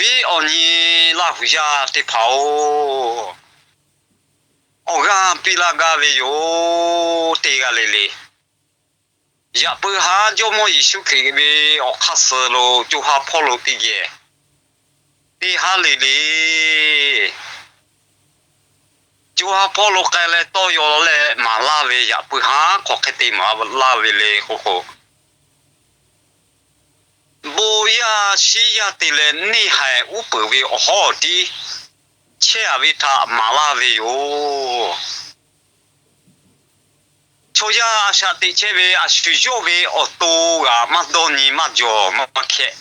Awˬ nyi Laˇ huˍ yaˇ teˇ hpaˍ-oˬ, awˬ g'aˇ piˇ laˇ gaˇ ve yoˬ. Teˇ g'aˇ le le, yaꞈ puiˉ haˉ Jawˇmawˇ Yeˍsuˆ Hkriꞈ ve awˬ hk'aˇ suh lo co ha hpawˇ lo teˇ geh, teˇ haˉ le le, co ha hpawˇ lo k'ai leh tawˇ yaw leh maˍ laˇ ve, yaꞈ puiˉ haˉ hk'aw hk'e te maˍ laˇ ve le k'oˆ k'o, bon yaˇ shiˉ yaˇ te leh neˇ haiˬ uˉ peunˍ ve awˬ hawˉ awˬ tiˉ chehˇ a ve htaꞈ maˍ laˇ ve yoˬ. Chaw yaˇ a shaꞈ teꞈ chehˇ ve a shu yawˇ ve awˬ to g'aꞈ maˇ dawˇ nyi, maˇ jawˬ maˇ hkehˇ.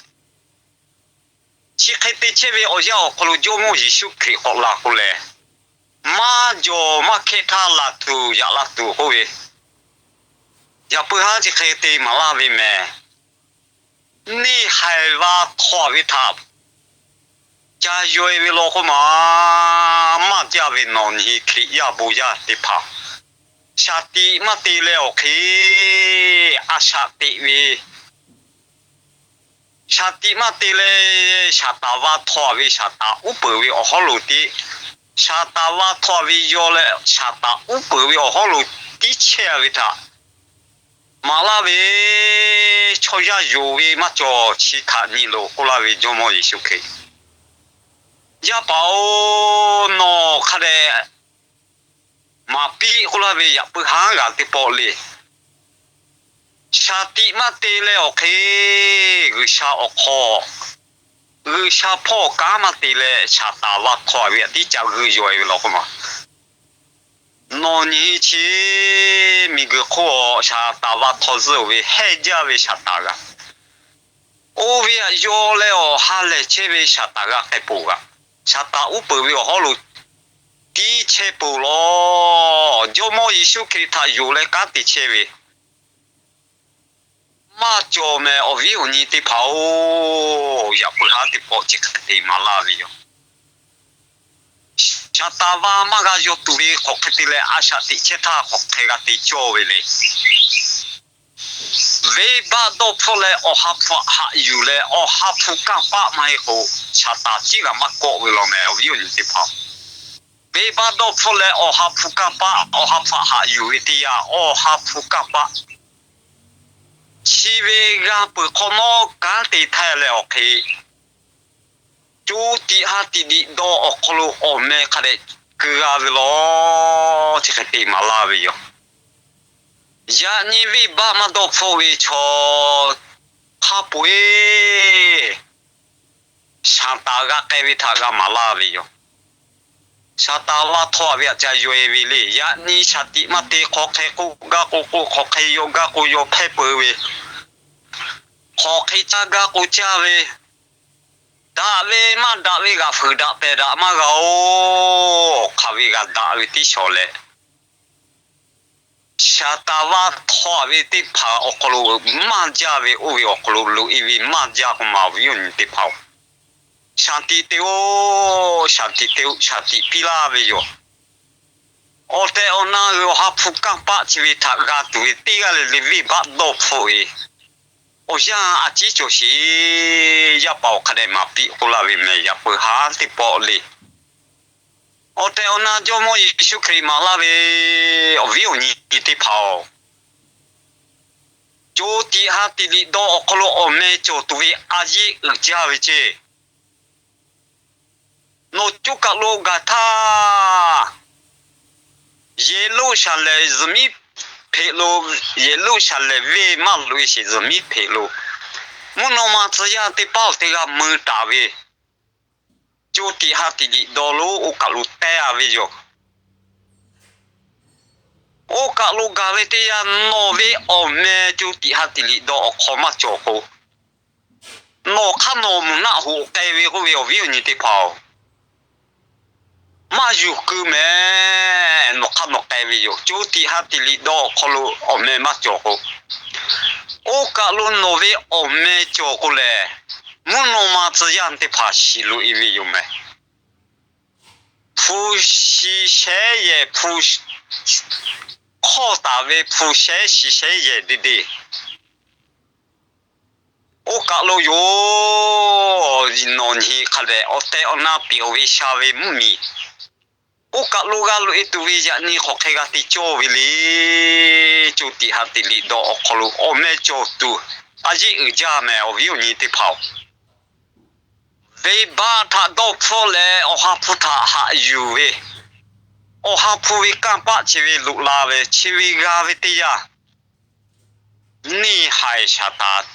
Chi hk'e te chehˇ ve awˬ yanˇ awˬ hk'aw lo Jawˇmawˇ Yeˍsuˆ Hkriꞈ k'awꞈ laˬ k'o lehˬ, maˇ jawˬ maˇ hkehˇ htaˇ laˬ tuˬ yaꞈ la tuˬ k'oˆ ve, yaꞈ puiˉ haˉ chi hk'e te maˍ laˇ ve mehˍ. Neˇ haiˬ va htaw ve htaꞈ ca yaw e ve law k'oˆ ma, maˇ jaˇ ve nawˬ nyi Hkriꞈ yaˇ bon yaˇ teˇ hpaˍ, shaˍ tiꞈ maˇ te leh awˬ hk'e a shaꞈ teꞈ ve, shaˍ tiꞈ maˇ te leh shaˍ taˍ va htaw ve, shaˍ taˍ uˉ peunˍ ve awˬ hawˉ lo tiˉ, shaˍ taˍ va htaw ve yaw leh shaˍ taˍ uˉ peunˍ ve awˬ hawˉ lo tiˉ chehˇ ve htaꞈ maˍ laˇ ve, chaw yaˇ yonˍ ve maˇ cawˬ chi htaꞈ nyi loˬ k'oˆ laˇ ve Jawˇmawˇ Yeˍsuˆ Hkriꞈ. Yaˇ paˍ-oˬ, nawˬ hk'a dehꞈ maˍ piˇ k'oˆ laˇ ve yaꞈ puiˉ haˉ g'a teˇ pawˆ le. Shaˍ tiꞈ maˇ te leh awˬ hk'e G'uiˬsha awˬ hk'aw, G'uiˬsha hpawˇ kanˉ maˇ te leh shaˍ taˍ va htaw ve a tiˉ ca g'uiˬ yaw e ve law k'oˆ ma. Nawˬ nyi chi miˬguiˬ hk'oˆ shaˍ taˍ va htaw zuhˆ ve hehˇ jaˇ ve shaˍ taˍ g'a. Oˇ ve aꞈ yaw leh awˬ ha lehˬ chehˇ ve shaˍ taˍ g'a k'ai peuˬ g'a. Shaˍ taˍ uˉ peunˍ ve awˬ hawˉ lo tiˉ chehˇ peuˬ law. Jawˇmawˇ Yeˍsuˆ Hkriꞈ htaꞈ yonˍ leh kanˉ te chehˇ ve maˇ cawˬ mehˍ. Awˬ viˉ awˬ nyi teˇ hpaˍ-oˬ, yaꞈ puiˉ haˉ teˇ pawˆ chi hk'e te maˍ laˇ ve yoˬ. Shaˍ taˍ va maˇ g'a yaw tuˬ ve hk'aˬ hk'e te leh a shaꞈ teꞈ chehˇ htaˇ hk'aˬ hk'e g'a te cawˇ ve le. Venˇbaˆ dawˇ hpfuhˆ leh awˬ ha hpu haꞈ yuˬ leh awˬ ha hpu kanˇ paˆ maˇ heˆ k'o, shaˍ taˍ ciˉ g'a maˇ kawˆ ve law mehˍ, awˬ viˉ awˬ nyi teˇ hpaˍ-oˬ. Venˇbaˆ dawˇ hpfuhˆ leh awˬ ha hpu kanˇ paˆ, awˬ ha hpu haꞈ yuˬ ve teˇ yanˇ, awˬ ha hpu kanˇ paˆ chi ve g'a peuˬ hk'awꞈ nawˉ kanˉ te htaˇ leh awˬ hk'e, co tiꞈ ha tiꞈ liꞈ dawˇ awˬ hk'aw lo awˬ meh hk'a dehꞈ keu g'a ve law. Chi hk'e te maˍ laˇ ve yoˬ. Yaꞈ nyi venˇbaˆ maˇ dawˇ hpfuhˆ ve chaw hk'a peu-eˬ shaˍ taˍ g'a k'ai ve htaꞈ g'a maˍ laˇ ve yoˬ. Shaˍ taˍ va htaw ve aꞈ ca yaw e ve le. Yaꞈ nyi shaˍ tiꞈ maˇ te, hk'aw hk'e k'oˆ gaˇ k'o k'oˆ, hk'aw hk'e yaw gaˇ k'o yaw hpehˇ peuˬ ve, hk'aw hk'e caˇ gaˇ k'o caˇ ve, daꞈ ve maˇ daꞈ ve g'aꞈ fuiˍ daꞈ pehˬ daꞈ maˇ g'a-oˬ. Hk'aˬ ve g'a daꞈ ve tiˉ shawˍ leh, shaˍ taˍ va htaw ve teˇ hpaˍ awˬ hk'aw lo maˇ jaˇ ve, oˇ ve awˬ hk'aw lo loꞈ e ve maˇ jaˇ k'o ma, awˬ viˉ awˬ nyi teˇ hpaˍ-oˬ, shaˍ tiꞈ te-o, shaˍ tiꞈ te-o, shaˍ tiꞈ piˇ laˇ ve yoˬ. Awˬ tehˬ awˬ na g'uiˬ awˬ ha hpu kanˇ paˆ chi ve htaꞈ g'a tuˬ ve teˇ g'aˇ le le venˇbaˆ dawˇ hpfuhˆ ve awˬ yanˇ a ciˉ cawˬ sheˍ. Yaˇ paˍ-oˬ, hk'a dehꞈ maˍ piˇ k'oˆ laˇ ve mehˍ, yaꞈ puiˉ haˉ teˇ pawˆ le. Awˬ tehˬ awˬ na Jawˇmawˇ Yeˍsuˆ Hkriꞈ maˍ laˇ ve, awˬ viˉ awˬ nyi teˇ hpaˍ-oˬ, co tiꞈ ha tiꞈ liꞈ dawˇ awˬ hk'aw lo awˬ meh cawˬ tuˬ ve a yeˆ uiˍ jaˇ ve ceˇ. Nawˬ coˇ kaˬ lo gaˬ htaˇ, Yeˍruˆsaˍlehnˍ zuhꞈ miˉ hpeꞈ lo, Yeˍruˆsaˍlehnˍ venˇ maˇ loꞈ e sheˍ, zuhꞈ miˉ hpeꞈ lo mvuhˇ naw ma tcuh yaˇ teˇ paˉ awˬ teˇ g'aˇ mui taˍ ve, co tiꞈ ha tiꞈ liꞈ dawˇ lo oˇ kaˬ lo teh a ve yoˬ. Oˇ kaˬ lo gaˬ ve teˇ yanˇ, nawˬ ve awˬ meh co tiꞈ ha tiꞈ liꞈ dawˇ awˬ hk'aw maˇ cawˬ k'o, nawˬ hk'aˇ nawˬ mvuhˇ naˆ hoꞈ k'ai ve k'oˆ ve, awˬ viˉ awˬ nyi teˇ hpaˍ-oˬ, maˇ yuˬ keu mehˍ. Nawˬ hk'aˇ nawˬ k'ai ve yoˬ. Co tiꞈ ha tiꞈ liꞈ dawˇ awˬ hk'aw lo awˬ meh maˇ cawˬ k'o, oˇ kaˬ lo nawˬ ve awˬ meh cawˬ k'o lehˬ, mvuhˇ naw ma tcuh yaˇ teˇ hpaˍ shiˍ loꞈ e ve yoˬ mehˍ. Hpu shi shehˉ yehˬ, hpu hk'awˇ taˍ ve hpu shehˉ shi shehˉ yehˬ deˇ deˇ, oˇ kaˬ lo yoˬ. awˬ nyi hk'a dehꞈ awˬ tehˬ awˬ na piˍ-oˬ ve sha ve mvuhˇmiˬ, oˇ kaˬ lo g'a loꞈ-e tuˬ ve yaꞈ nyi hk'aˬ hk'e g'a te cawˇ ve le. Co tiꞈ ha tiꞈ liꞈ dawˬ awˬ hk'aw lo awˬ meh cawˬ tuˬ, a yeˆ uiˍ jaˇ mehˍ awˬ viˉ awˬ nyi teˇ hpaˍ-oˬ. Venˇbaˆ htaꞈ dawˇ hpfuhˇ leh Awˬ ha hpu htaꞈ haꞈ yuˬ ve, Awˬ ha hpu ve kanˇ paˆ chi ve loꞈ la ve chi ve g'a ve teˇ yanˇ, neˇ haiˬ Saˍtanˍ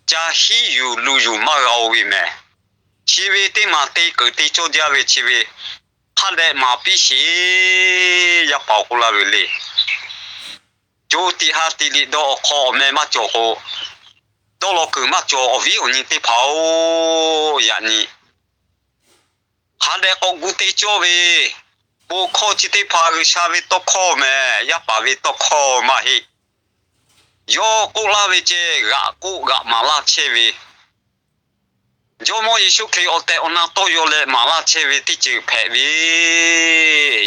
ca hiˉ yuˬ lu yuˬ maˇ g'a-o ve mehˍ. Chi ve teˇ maˬ te keunˍ te cawˇ jaˇ ve chi ve hk'a dehꞈ maˍ piˇ sheˍ. Yaˇ paˍ k'oˆ laˇ ve le. Co tiꞈ ha tiꞈ liꞈ dawˇ awˬ hk'aw awˬ meh maˇ cawˬ k'o, dawˇ law kuiˬ maˇ cawˬ awˬ viˉ awˬ nyi teˇ hpaˍ-oˬ. Yaꞈ nyi hk'a dehꞈ k'awꞈ gu te cawˇ ve, bon hkawˇ chi teˇ hpaˍ G'uiˬsha ve tawˇ hkawˇ mehˍ, yaˇ paˍ ve tawˇ hkawˇ maˇ heˆ. Yawˇ k'oˆ laˇ ve ceh g'aꞈ k'oˆ g'aꞈ maˍ laˇ chehˇ ve, Jawˇ mawˇ Yeˍsuˆ Hkriꞈ awˬ tehˬ awˬ na tawˇ yaw leh maˍ laˇ chehˇ ve teˇ ceuˬ hpehꞈ ve,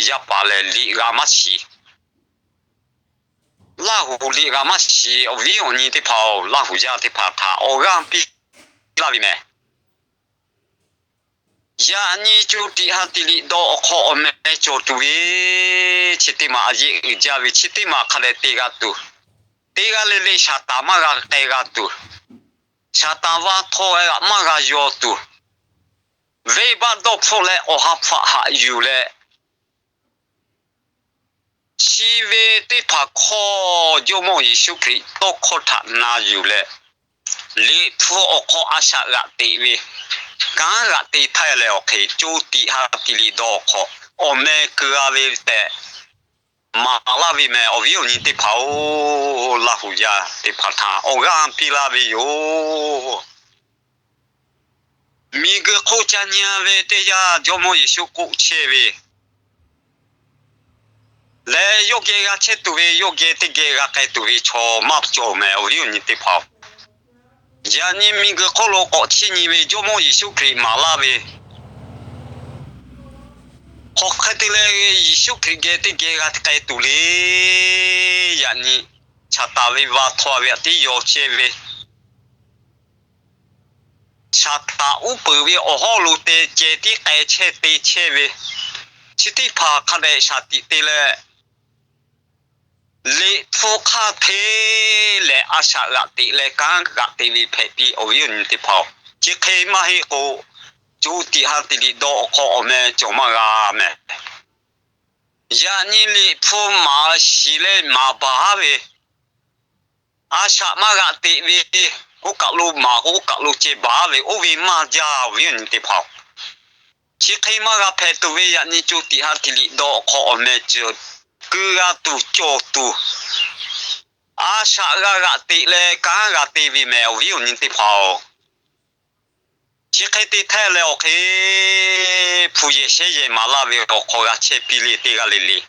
yaˇ paˍ lehˬ liꞈ g'a maˇ shiˍ. Laˇ huˍ liꞈ g'a maˇ shiˍ awˬ viˉ awˬ nyi teˇ hpaˍ-oˬ, Laˇ huˍ yaˇ teˇ hpaˍ htaꞈ awˬ g'aˇ piˇ laˇ ve mehˍ. Yaꞈ nyi co tiꞈ ha tiꞈ liꞈ dawˇ awˬ hk'aw awˬ meh cawˬ tuˬ ve chi teˇ maˬ a yeˆ uiˍ jaˇ ve chi teˇ maˬ hk'a dehꞈ te g'a tuˬ, teˇ g'aˇ le le Saˍtanˍ maˇ g'a k'ai g'a tuˬ, Saˍtanˍ va htawˇ g'aꞈ maˇ g'a yaw tuˬ, venˇbaˆ dawˇ hpfuhˇ leh Awˬ ha hpu htaꞈ haꞈ yuˬ leh, chi ve teˇ hpaˍ hkawˇ Jawˇ mawˇ Yeˍsuˆ Hkriꞈ tawˇ hkawˇ htaꞈ na yuˬ leh, Liꞈ hpu awˬ hk'aw a shaꞈ g'aꞈ teꞈ ve, kanˉ g'aꞈ te htaˇ leh awˬ hk'e co tiꞈ ha tiꞈ liꞈ dawˇ awˬ hk'aw awˬ meh keu g'a ve tehꞈ maˍ laˇ ve mehˍ awˬ viˉ awˬ nyi teˇ hpaˍ-oˬ, Laˇ huˍ yaˇ teˇ hpaˍ htaꞈ awˬ g'aˇ piˇ laˇ ve yoˬ. Miˬguiˬ hk'oˆ ca nyi ve teˇ yanˇ Jawˇ mawˇ Yeˍsuˆ k'oˆ chehˇ ve lehˬ, yawˇ geh g'a chehˇ tuˬ ve, yawˇ geh teˇ geh g'a k'ai tuˬ ve chaw maˇ cawˬ mehˍ awˬ viˉ awˬ nyi teˇ hpaˍ-oˬ. Yaꞈ nyi miˬguiˬ hk'oˆ lo k'awꞈ chiˇ nyi ve Jawˇ mawˇ Yeˍsuˆ Hkriꞈ maˍ laˇ ve, hk'aˬ hk'e te leh Yeˍsuˆ Hkriꞈ geh teˇ geh g'a k'ai tuˬ le. Yaꞈ nyi Saˍtanˍ ve va htawˇ ve aꞈ tiˉ yaw chehˇ ve, Saˍtanˍ uˉ peunˍ ve awˬ hawˉ lo te ceh tiˉ k'ai chehˇ te chehˇ ve, chi teˇ hpaˍ hk'a dehꞈ shaˍ tiꞈ te leh, Liꞈ hpu hk'aˇ hteˇ lehˬ a shaꞈ g'aꞈ teꞈ leh kanˉ g'aꞈ te ve hpehꞈ piˇ awˬ viˉ awˬ nyi teˇ hpaˍ-oˬ. Chi hk'e maˇ heˆ k'o, co tiꞈ ha tiꞈ liꞈ dawˇ awˬ hk'aw awˬ meh cawˬ maˇ g'a mehˍ. Yaꞈ nyi Liꞈ hpu maˍ shiˍ leh maˍ baˬ ve, a shaꞈ maˇ g'aꞈ teꞈ ve, oˇ kaˬ lo maˍ k'o oˇ kaˬ lo ceh baˬ ve, oˇ ve maˇ jaˇ awˬ viˉ awˬ nyi teˇ hpaˍ-oˬ. Chi hk'e maˇ g'a hpehꞈ tuˬ ve yaꞈ nyi co tiꞈ ha tiꞈ liꞈ dawˇ awˬ hk'aw awˬ meh cawˬ, keu g'a tuˬ cawˬ tuˬ, a shaꞈ g'a g'aꞈ teꞈ leh kanˉ g'a te ve mehˍ awˬ viˉ awˬ nyi teˇ hpaˍ-oˬ. Chi hk'e te htaˇ leh awˬ hk'e hpu yehˬ shehˉ yehˬ maˍ laˇ ve awˬ hk'aw g'a chehˇ piˇ le teˇ g'aˇ le le.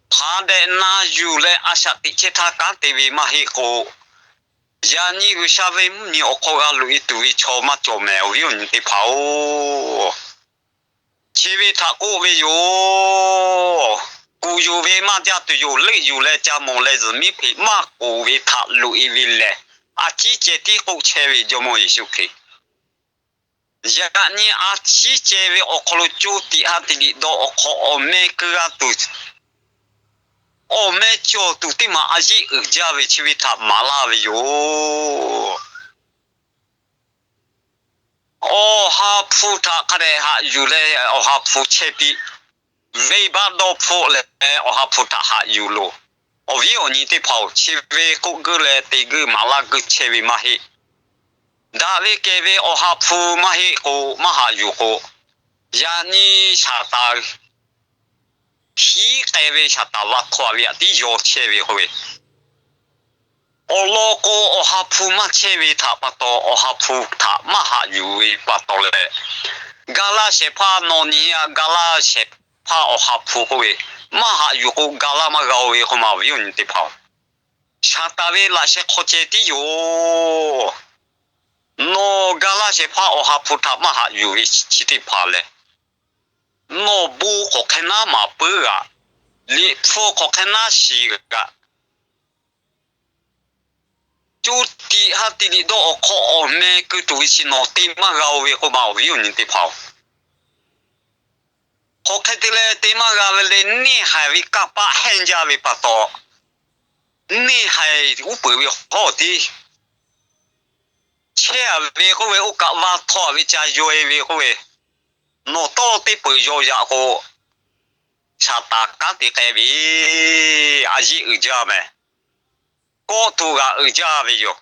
Hk'a dehꞈ na yuˬ leh a shaꞈ teꞈ chehˇ htaˇ kanˉ te ve maˇ heˆ k'o, yaꞈ nyi G'uiˬsha ve mvuhˇmiˬ awˬ hk'aw g'a loꞈ-e tuˬ ve chaw maˇ cawˬ mehˍ awˬ viˉ awˬ nyi teˇ hpaˍ-oˬ. Chi ve htaꞈ k'oˆ ve yoˬ. Kuˬ yuˬ ve maˇ jaˇ tuˬ yoˬ. Leuˆ yuˬ leh ca mawˬ leh zuhꞈ miˉ hpeꞈ maˇ k'oˍ ve htaꞈ loꞈ-e ve lehˬ, a ciˉ ceh tiˉ k'oˆ chehˇ ve Jawˇmawˇ Yeˍsuˆ Hkriꞈ. Yaꞈ nyi a ciˉ ceh ve awˬ hk'aw lo co tiꞈ ha tiꞈ liꞈ dawˇ awˬ hk'aw awˬ meh keu g'a tuˬ, awˬ meh cawˬ tuˬ teˇ maˬ a yeˆ uiˍ jaˇ ve chi ve htaꞈ maˍ laˇ ve yoˬ. Awˬ ha hpu htaꞈ hk'a dehꞈ haꞈ yuˬ leh awˬ ha hpu chehˇ piˇ. Venˇbaˆ dawˇ hpfuhˆ leh awˬ ha hpu htaꞈ haꞈ yuˬ loˬ. Awˬ viˉ awˬ nyi teˇ hpaˍ-oˬ, chi ve k'oˆ geuˆ leh te geuˆ maˍ laˇ geuˆ chehˇ ve maˇ heˆ. Daꞈ ve kehˬ ve awˬ ha hpu maˇ heˆ k'o, maˇ haꞈ yuˬ k'o, yaꞈ nyi Saˍtanˍ hiˉ k'ai ve Saˍtanˍ va htaw ve aꞈ tiˉ yaw chehˇ ve k'oˆ ve, awˬ lawn k'o, awˬ ha hpu maˇ chehˇ ve htaꞈ pa taw, awˬ ha hpu htaꞈ maˇ haꞈ yuˬ ve pa taw leh, ga laˇ shehˍ hpaˇ nawˬ nyi aꞈ ga laˇ shehˍ hpaˇ awˬ ha hpu k'oˆ ve, maˇ haꞈ yuˬ k'o ga laˇ maˇ g'a-o ve k'oˆ ma, awˬ viˉ awˬ nyi teˇ hpaˍ-oˬ, Saˍtanˍ ve laꞈ sheh hk'aw ceh tiˉ yoˬ. Nawˬ ga laˇ shehˍ hpaˇ awˬ ha hpu htaꞈ maˇ haꞈ yuˬ ve chi teˇ hpaˍ lehˬ, nawˬ bon k'awꞈ hk'e naˉ maˍ puiˉ g'aꞈ, Liꞈ hpu k'awꞈ hk'e naˉ shiˍ g'aꞈ, co tiꞈ ha tiꞈ liꞈ dawˇ awˬ hk'aw awˬ meh keu tuˬ ve chi nawˬ te maˇ g'a-o ve k'oˆ ma, awˬ viˉ awˬ nyi teˇ hpaˍ-oˬ. Hk'aˬ hk'e te leh te maˇ g'a ve le, neˇ haiˬ ve kanˇ paˆ hehnˇ jaˇ ve pa taw, neˇ haiˬ uˉ peunˍ ve hawˉ tiˉ chehˇ-a ve k'oˆ ve, oˇ kaꞈ va htawˇ-a ve ca yaw-e ve k'oˆ ve, nawˬ tawˇ teˇ peuˬ yaw yaꞈ k'o, Saˍtanˍ kanˉ te k'ai ve, a yeˇ uiˍ jaˇ meh. Kawˆ tuˬ g'aꞈ uiˍ jaˇ ve yoˬ.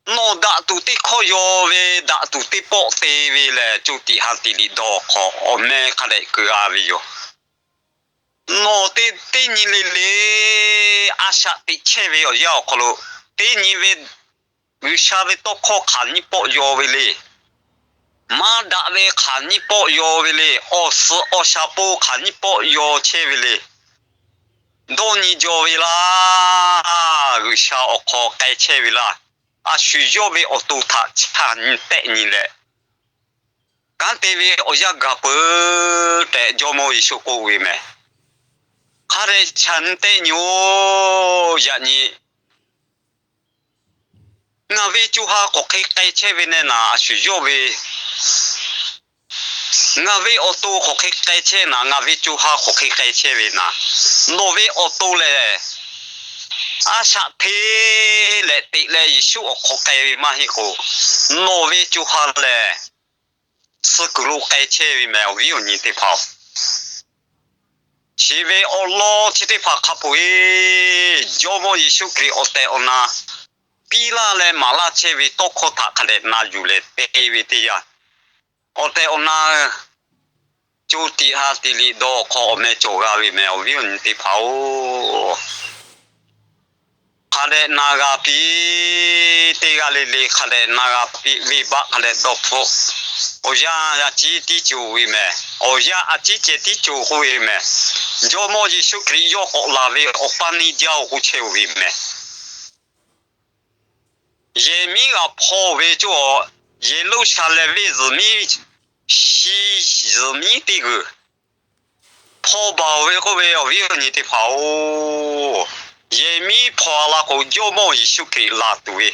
Nawˬ daꞈ tuˬ teˇ hkawˇ yaw ve, daꞈ tuˬ teˇ pawˆ te ve lehˬ, co tiꞈ ha tiꞈ liꞈ dawˇ awˬ hk'aw awˬ meh hk'a dehꞈ keu-a ve yoˬ. Nawˬ te teˇ nyi le le a shaꞈ teꞈ chehˇ ve awˬ yanˇ awˬ hk'aw lo, teˇ nyi ve G'uiˬsha ve tawˇ hkawˇ hk'aˬ nyiˇ pawˆ yaw ve le. Maˇ daꞈ ve hk'aˬ nyiˇ pawˆ yaw ve le. Awˬ suhˍ awˬ shaˍ po hk'aˬ nyiˇ pawˆ yaw chehˇ ve le. Dawˇ nyi jaw ve laˇ. G'uiˬsha awˬ hk'aw k'ai chehˇ ve laˇ. A shu yawˇ ve awˬ to htaꞈ chaꞈ nyi tehˆ nyi leh, kanˉ te ve awˬ yanˇ gaˬ peuˬ tehꞈ Jawˇmawˇ Yeˍsuˆ k'oˆ ve meh. Hk'a dehꞈ chaꞈ nyi tehˆ nyi-oˬ. Yaꞈ nyi ngaˬ ve co ha k'awꞈ hk'e k'ai chehˇ ve neh naˍ, a shu yawˇ ve, ngaˬ ve awˬ to k'awꞈ hk'e k'ai chehˇ naˍ, ngaˬ ve co ha k'awꞈ hk'e k'ai chehˇ ve naˍ, nawˬ ve awˬ to lehˬ, a shaꞈ hteˇ leh teꞈ leh Yeˍsuˆ awˬ hk'aw k'ai ve maˇ heˆ k'o, nawˬ ve co ha lehˬ, suh kuiˬ lo k'ai chehˇ ve meh, awˬ viˉ awˬ nyi teˇ hpaˍ-oˬ. Chi ve awˬ lawn chi teˇ hpaˍ hk'a peu-eˬ, Jawˇmawˇ Yeˍsuˆ Hkriꞈ awˬ tehˬ awˬ na piˇ laˇ leh maˍ laˇ chehˇ ve tawˇ hkawˇ htaꞈ hk'a dehꞈ na yuˬ leh te ve teˇ yanˇ, awˬ tehˬ awˬ na co tiꞈ ha tiꞈ liꞈ dawˇ awˬ hk'aw awˬ meh cawˬ g'a ve meh, awˬ viˉ awˬ nyi teˇ hpaˍ-oˬ. Hk'a dehꞈ na g'a piˇ, teˇ g'aˇ le le hk'a dehꞈ na g'a piˇ, venˇbaˆ hk'a dehꞈ dawˇ hpfuhˆ. Awˬ yanˇ a ciˉ tiˉ cawˬ ve meh. Awˬ yanˇ a ciˉ ceh tiˉ cawˬ k'oˆ ve meh. Jawˇmawˇ Yeˍsuˆ Hkriꞈ yawˇ k'awꞈ laˬ ve awˬ paˇ neˇ jaˇ-oˬ k'oˆ chehˇ-oˬ ve meh. Yehˬ miˉ g'aꞈ hpaw ve cawˬ, Yeˍruˆsaˍlehnˍ venˇ zuhˬ miˉ, shi zuhˬ miˉ teˇ g'uiˬ hpaw baˬ-oˬ ve k'oˆ ve, awˬ viˉ awˬ nyi teˇ hpaˍ-oˬ, yehˬ miˉ hpaw la k'o, Jawˇmawˇ Yeˍsuˆ Hkriꞈ laˬ tuˬ ve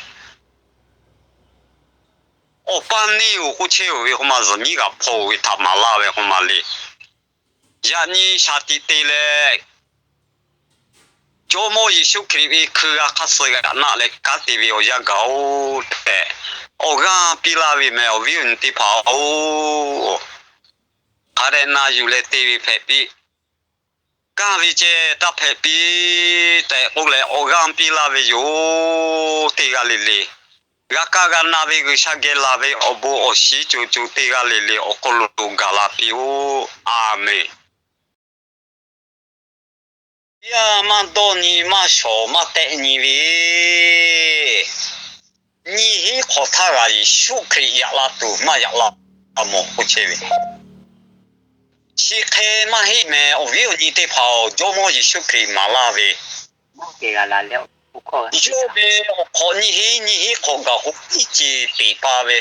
awˬ paˇ neˇ-oˬ k'oˆ chehˇ-oˬ ve k'oˆ ma, zuhˬ miˉ g'aꞈ hpaw-oˬ ve htaꞈ maˍ laˇ ve k'oˆ ma le. Yaꞈ nyi shaˍ tiꞈ te leh, Jawˇmawˇ Yeˍsuˆ Hkriꞈ ve hkui g'a hk'aˇ suh g'aꞈ naˆ leh kanˉ te ve awˬ yanˇ gaˬ-oˬ tehꞈ, awˬ g'aˇ piˇ laˇ ve meh, awˬ viˉ awˬ nyi teˇ hpaˍ-oˬ. Hk'a dehꞈ na yuˬ leh te ve hpehꞈ piˇ. Kanˇ ve ceh taˇ hpehꞈ piˇ tehꞈ k'oˆ leh, awˬ g'aˇ piˇ laˇ ve yoˬ. Teˇ g'aˇ le le g'a kaˇ g'a na ve G'uiˬsha geh laˬ ve awˬ bon awˬ shiˍ co co teˇ g'aˇ le le awˬ hk'aw lo gaˬ la piˇ-oˆ. A menˍ. Yaˇ maˇ dawˇ nyi, maˇ shawˍ maˇ tehˆ nyi ve, nyiˇ hinˉ hk'awꞈ htaˇ g'aꞈ Yeˍsuˆ Hkriꞈ yaꞈ la tuˬ maˇ yaꞈ la mawˬ k'oˆ chehˇ ve. Chi hk'e maˇ heˆ meh, awˬ viˉ awˬ nyi teˇ hpaˍ-oˬ, Jawˇmawˇ Yeˍsuˆ Hkriꞈ maˍ laˇ ve, yawˇ ve awˬ hk'awꞈ nyiˇ hinˉ nyiˇ hinˉ hk'awꞈ gaˬ k'o, iˉ ceˬ teꞈ pa ve,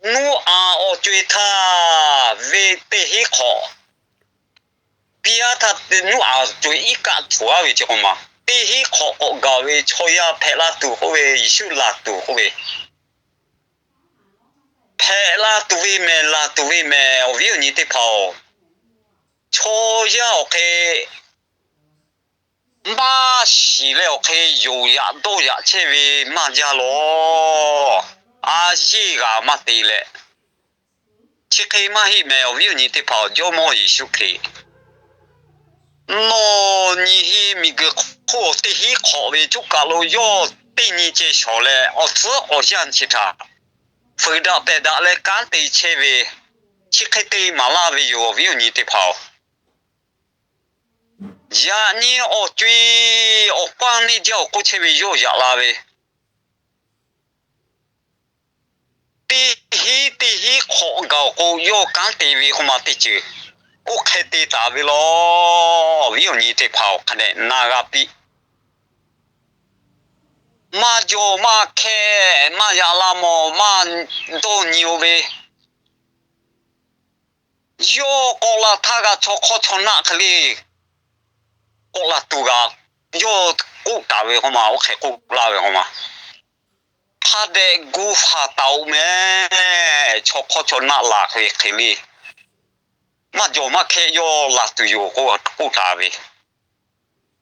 Nuˉaꞈ awˬ co-e htaˇ ve teˇ hinˉ hk'awꞈ, piˇ-aˉ htaˇ Nuˉaꞈ co-e iˉ kaˆ htuꞈ-aˉ ve chi k'o ma, teˇ hinˉ hk'awꞈ k'awꞈ gaˬ ve chaw yaˇ hpehꞈ la tuˬ k'oˆ ve, Yeˍsuˆ laˬ tuˬ k'oˆ ve, hpehꞈ la tuˬ ve mehˬ, laˬ tuˬ ve mehˬ, awˬ viˉ awˬ nyi teˇ hpaˍ-oˬ, chaw yaˇ awˬ hk'e maˇ shiˍ leh awˬ hk'e yonˍ yaꞈ dawˇ yaꞈ chehˇ ve maˇ jaˇ lawˬ. A yeˇ g'aꞈ maˇ te leh, chi hk'e maˇ heˆ meh, awˬ viˉ awˬ nyi teˇ hpaˍ-oˬ, Jawˇmawˇ Yeˍsuˆ Hkriꞈ nawˬ nyi he miˬguiˬ hk'oˆ teˇ hinˉ hk'awꞈ ve coˉ kaˬ lo yawˇ teˇ nyi ceh shawˍ leh, awˬ tcuhˉ awˬ yanˇ chi htaꞈ fuiˍ daꞈ pehˬ daꞈ leh kanˉ te chehˇ ve, chi hk'e te maˍ laˇ ve yoˬ, awˬ viˉ awˬ nyi teˇ hpaˍ-oˬ. Yaꞈ nyi awˬ co-e awˬ paˇ neˇ jaˇ-oˬ k'oˆ chehˇ ve yawˇ yaꞈ la ve, teˇ hinˉ teˇ hinˉ hk'awꞈ gaˬ-oˬ k'o, yawˇ kanˉ te ve k'oˆ ma teˇ ceuˬ oˇ hk'e te taˍ ve lawˬ. Awˬ viˉ awˬ nyi teˇ hpaˍ-oˬ, hk'a dehꞈ na g'a piˇ. Maˇ jawˬ maˇ hkehˇ, maˇ yaꞈ la mawˬ, maˇ dawˇ nyi-o ve, yawˇ k'awꞈ la htaˇ g'a chaw hk'awˇ chaw naˆ hk'e le k'awꞈ la tuˬ g'a, yawˇ k'oˆ taˍ ve k'o ma, oˇ hk'e k'oˆ laˇ ve k'o ma, hk'a dehꞈ gu faˍ taˍ-oꞈ mehˍ. Chaw hk'awˇ chaw naˆ laˬ hk'e ve hk'e le, maˇ jawˬ maˇ hkehˇ yawˇ laˬ tuˬ yoˬ k'oˆ taˍ ve.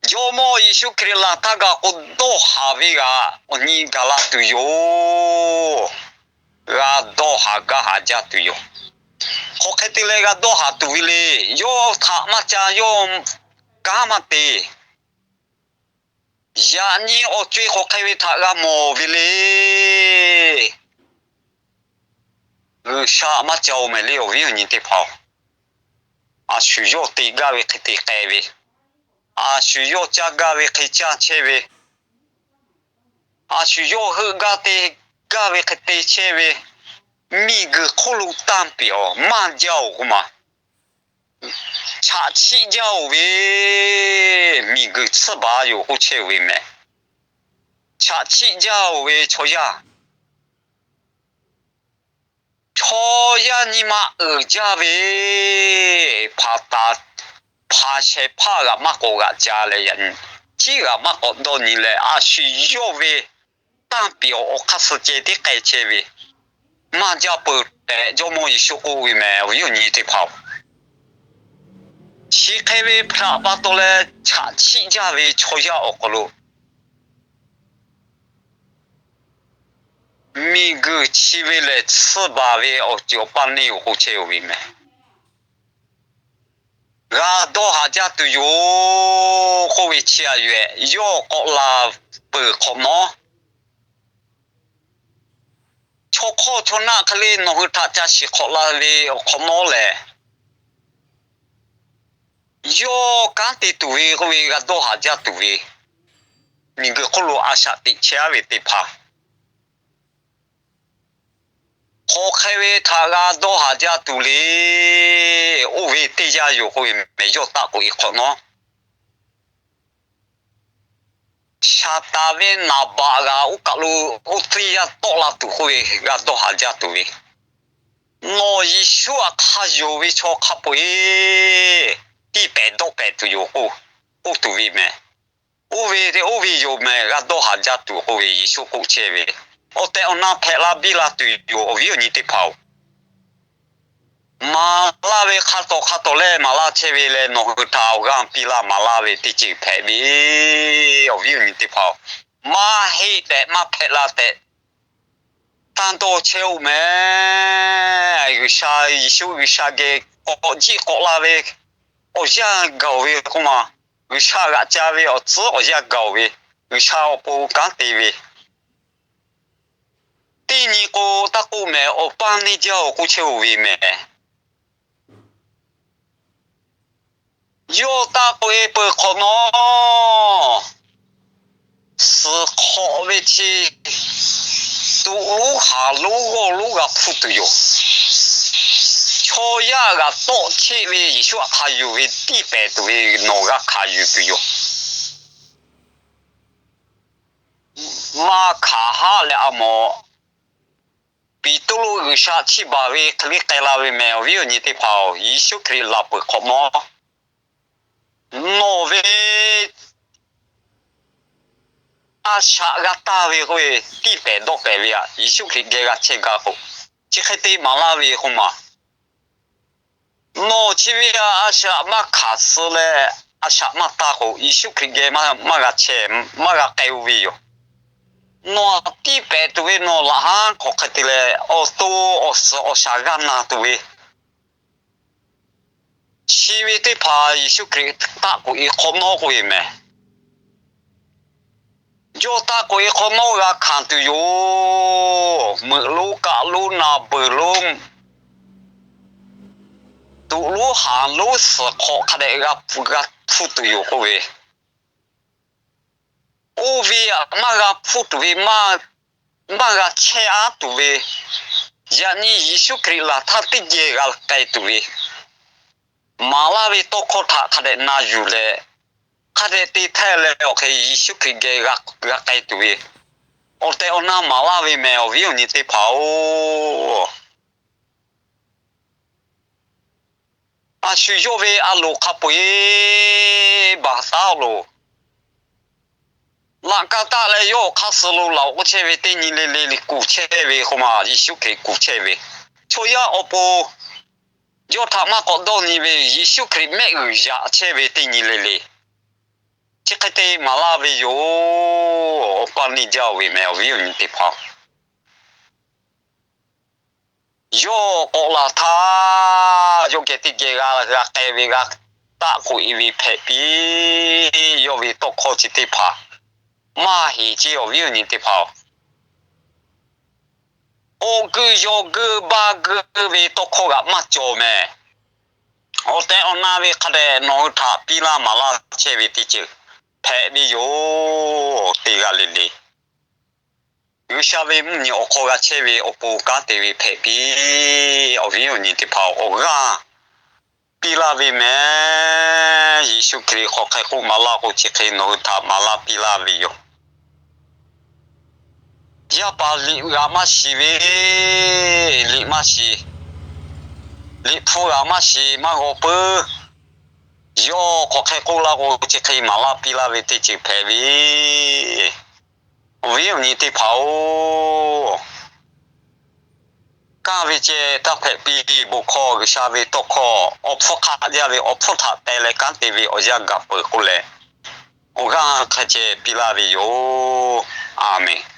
Jawˇmawˇ Yeˍsuˆ Hkriꞈ laˬ htaˇ gaˬ k'o, dawˇ haˍ ve g'aꞈ awˬ nyi gaˬ la tuˬ yoˬ. G'a dawˇ haˍ gaˇ haˍ jaˇ tuˬ yoˬ. Hk'aˬ hk'e te leh g'a dawˇ haˍ tuˬ ve le. Yawˇ htaꞈ maˇ ca, yawˇ kanˉ maˇ te. Yaꞈ nyi awˬ co-e hk'aˬ hk'e ve htaꞈ g'a mawˬ ve le. G'uiˬsha maˇ ca-oˬ mehˍ le, awˬ viˉ awˬ nyi teˇ hpaˍ-oˬ. A shu yawˇ te gaˇ ve hk'e te k'ai ve, a shu yawˇ caˇ gaˇ ve hk'e caˇ chehˇ ve, a shu yawˇ heuˆ gaˇ te gaˇ ve hk'e te chehˇ ve, miˬguiˬ hk'oˆ lo tanˇ piˍ-oˬ maˇ jaˇ-oˬ k'oˆ ma, chaꞈ chiˆ jaˇ-oˬ ve, miˬguiˬ tsuhˇ baˬ yoˬ k'oˆ chehˇ-oˬ ve mehˍ. Chaꞈ chiˆ jaˇ-oˬ ve chaw yaˇ, chaw yaˇ nyi ma uiˍ jaˇ ve, hpaˍ taˍ hpaˍ shehˍ hpaˇ g'aꞈ maˇ k'awꞈ g'aꞈ ca leh, yaꞈ nyi ciˉ g'aꞈ maˇ k'awꞈ dawˇ nyi leh, a shu yawˇ ve tanˇ piˍ-oˬ awˬ hk'aˇ suh ceh tiˉ k'ai chehˇ ve, maˇ jaˇ peuˬ tehꞈ Jawˇmawˇ Yeˍsuˆ k'oˆ ve mehˍ, awˬ viˉ awˬ nyi teˇ hpaˍ-oˬ. Chi hk'e ve hpaꞈ pa taw leh chaꞈ chiˆ jaˇ ve chaw yaˇ awˬ hk'aw lo, miˬguiˬ chi ve lehˬ tsuhˇ baˬ ve awˬ ceuˬ awˬ paˇ neˇ-oˬ k'oˆ chehˇ-oˬ ve mehˍ. G'a dawˇ haˍ jaˇ tuˬ yoˬ k'oˆ ve chi aꞈ yoˬ-ehˍ. Yawˇ k'awꞈ laˬ peuˬ hk'awꞈ nawˉ, chaw hk'awˇ chaw naˆ hk'e le nawˬ hui htaꞈ ca shiˍ hk'awꞈ la ve awˬ hk'awꞈ nawˉ lehˬ, yawˇ kanˉ te tuˬ ve k'oˆ ve g'a dawˇ haˍ jaˇ tuˬ ve, miˬguiˬ hk'oˆ lo a shaꞈ teꞈ chehˇ-a ve teˇ hpaˍ, hk'aˬ hk'e ve htaꞈ g'a dawˇ haˍ jaˇ tuˬ le. Oˇ ve teˇ yanˇ yoˬ k'oˆ ve mehˍ, yawˇ taˆ k'oꞈ-e hk'awꞈ nawˉ, Saˍtanˍ ve naˍ baꞈ g'a oˇ kaˬ lo oˇ teˇ yanˇ tawˆ la tuˬ k'oˆ ve g'a dawˇ haˍ jaˇ tuˬ ve, nawˬ Yeˍsuˆ aꞈ hk'a yonˍ ve chaw hk'a peu-eˬ tiˇ pehˍ dawˆ pehˍ tuˬ yoˬ k'oˆ, k'oˆ tuˬ ve mehˍ. Oˇ ve te oˇ ve yoˬ mehˍ, g'a dawˇ haˍ jaˇ tuˬ k'oˆ ve Yeˍsuˆ k'oˆ chehˇ ve, awˬ tehˬ awˬ na hpehꞈ la biˇ la tuˬ yoˬ, awˬ viˉ awˬ nyi teˇ hpaˍ-oˬ. Maˍ laˇ ve hk'a tawˍ hk'a tawˍ lehˬ maˍ laˇ chehˇ ve leh, nawˬ hui htaꞈ awˬ g'aˇ piˇ laˇ maˍ laˇ ve teˇ ceuˬ hpehꞈ ve, awˬ viˉ awˬ nyi teˇ hpaˍ-oˬ. Maˇ heˆ tehꞈ maˇ hpehꞈ la tehꞈ tanˇ dawˇ chehˇ-oˆ mehˍ. G'uiˬsha Yeˍsuˆ G'uiˬsha geh k'awꞈ jiˆ k'awꞈ la ve awˬ yanˇ gaˬ-oˬ ve k'oˆ ma, G'uiˬsha g'aꞈ ca ve awˬ tcuhˉ awˬ yanˇ gaˬ-oˬ ve, G'uiˬsha awˬ pon kanˉ te ve, teˇ nyi k'o, taˇ k'oˆ mehˍ, awˬ paˇ neˇ jaˇ-oˬ k'oˆ chehˇ-oˬ ve mehˍ. Yawˇ taˆ k'oꞈ-e peuˬ hk'awꞈ nawˉ, suhˍ hk'awꞈ ve chi tuꞈ lonˉ haˍ lonˉ g'awˇ lonˉ g'a hpuˇ tuˬ yoˬ. Chaw yaˇ g'a tawˆ cheˆ ve Yeˍsuˆ aꞈ hk'a yonˍ ve tiˇ pehˍ tuˬ ve nawˬ g'a hkanˍ yuˬ tuˬ yoˬ. Maˇ hkanˍ haˉ leh a mawˬ. Peˍtruˆ G'uiˬsha chiˇ baˬ ve hk'e le k'ai la ve mehˍ, awˬ viˉ awˬ nyi teˇ hpaˍ-oˬ, Yeˍsuˆ Hkriꞈ laˬ peuˬ hk'awꞈ nawˉ, nawˬ ve a shaꞈ g'a taˇ ve k'oˆ ve, tiˇ pehˍ dawˆ pehˍ ve aꞈ Yeˍsuˆ Hkriꞈ geh g'a chehˇ gaˇ k'o, chi hk'e te maˍ laˇ ve k'oˆ ma, nawˬ chi ve a shaꞈ maˇ hkanˍ suh leh, a shaꞈ maˇ taˇ k'o, Yeˍsuˆ Hkriꞈ geh maˇ g'a chehˇ, maˇ g'a k'ai-o ve yoˬ. Nawˬ tiˇ pehˍ tuˬ ve nawˬ laꞈ haˉ hk'aˬ hk'e te leh, awˬ to awˬ suhˍ awˬ shaˍ g'aˇ na tuˬ ve, chi ve teˇ hpaˍ Yeˍsuˆ Hkriꞈ taˆ k'oꞈ-e hk'awꞈ nawˉ k'oˆ ve mehˍ. Yawˇ taˆ k'oꞈ-e hk'awꞈ nawˉ g'a hkanˍ tuˬ yoˬ. Meuꞈ lonˉ kaˆ lonˉ na beuˬ lonˉ, tuꞈ lonˉ haˍ lonˉ suhˍ hk'awꞈ hk'a dehꞈ g'a hpuˇ tuˬ yoˬ k'oˆ ve, oˇ ve aꞈ maˇ g'a hpuˇ tuˬ ve, maˇ g'a chehˇ aˉ tuˬ ve, yaꞈ nyi Yeˍsuˆ Hkriꞈ laˬ htaˇ teˇ geh g'a k'ai tuˬ ve, maˍ laˇ ve tawˇ hkawˇ htaꞈ hk'a dehꞈ na yuˬ leh, hk'a dehꞈ te htaˇ leh awˬ hk'e Yeˍsuˆ Hkriꞈ geh g'a k'ai tuˬ ve, awˬ tehˬ awˬ na maˍ laˇ ve mehˍ, awˬ viˉ awˬ nyi teˇ hpaˍ-oˬ. A shu yawˇ ve a loˍ hk'a peu-eˬ baˬ taˉ loˬ. Laꞈ ka taˆ leh yawˇ awˬ hk'aˇ suh lo laˬ-oꞈ k'oˆ chehˇ ve teˇ nyi le le kuˬ chehˇ ve k'oˆ ma, Yeˍsuˆ Hkriꞈ kuˬ chehˇ ve, chaw yaˇ awˬ pon yawˇ htaꞈ maˇ k'awꞈ dawˇ nyi ve, Yeˍsuˆ Hkriꞈ mehˆ g'uiˬ yaꞈ chehˇ ve teˇ nyi le le, chi hk'e te maˍ laˇ ve yoˬ. Awˬ pa neˇ jaˇ-oˬ ve meh, awˬ viˉ awˬ nyi teˇ hpaˍ-oˬ. Yawˇ k'awꞈ laˬ htaˇ, yawˇ geh teˇ geh g'a g'a k'ai ve, g'a taˆ k'oꞈ-e ve hpehꞈ piˇ. Yawˇ ve tawˇ hkawˇ chi teˇ hpaˍ maˇ heˍ ceˇ, awˬ viˉ awˬ nyi teˇ hpaˍ-oˬ. K'awꞈ guiˇ yaw guiˇ baˇ guiˇ ve tawˇ hkawˇ g'aꞈ maˇ cawˬ meh. Awˬ tehˬ awˬ na ve hk'a dehꞈ nawˬ hui htaꞈ piˇ laˇ maˍ laˇ chehˇ ve teˇ ceuˬ hpehꞈ ve yoˬ. Teˇ g'aˇ le le G'uiˬsha ve mvuhˇmiˬ awˬ hk'aw g'a chehˇ ve awˬ pon kanˉ te ve hpehꞈ piˇ. Awˬ viˉ awˬ nyi teˇ hpaˍ-oˬ, awˬ g'aˇ piˇ laˇ ve meh. Yeˍsuˆ Hkriꞈ hk'aˬ hk'e k'oˆ maˍ laˇ k'o, chi hk'e nawˬ hui htaꞈ maˍ laˇ piˇ laˇ ve yoˬ. Yaˇ paˍ liꞈ g'aꞈ maˇ shiˍ ve, liꞈ maˇ shiˍ, liꞈ hpu g'aꞈ maˇ shiˍ maˇ g'aw puiˉ. Yawˇ hk'aˬ hk'e k'oˆ laˇ k'o, chi hk'e maˍ laˇ piˇ laˇ ve teˇ ceuˬ hpehꞈ ve. Awˬ viˉ awˬ nyi teˇ hpaˍ-oˬ, kanˇ ve ceh taˇ hpehꞈ piˇ. Bon hkawˇ G'uiˬsha ve tawˇ hkawˇ awˬ hpfuhˇ hk'aˆ jaˇ ve awˬ hpfuhˇ htaꞈ teh leh kanˉ te ve awˬ yanˇ gaˬ peuˬ k'oˆ leh, awˬ g'aˇ hk'a ceh piˇ laˇ ve yoˬ. A menˬ.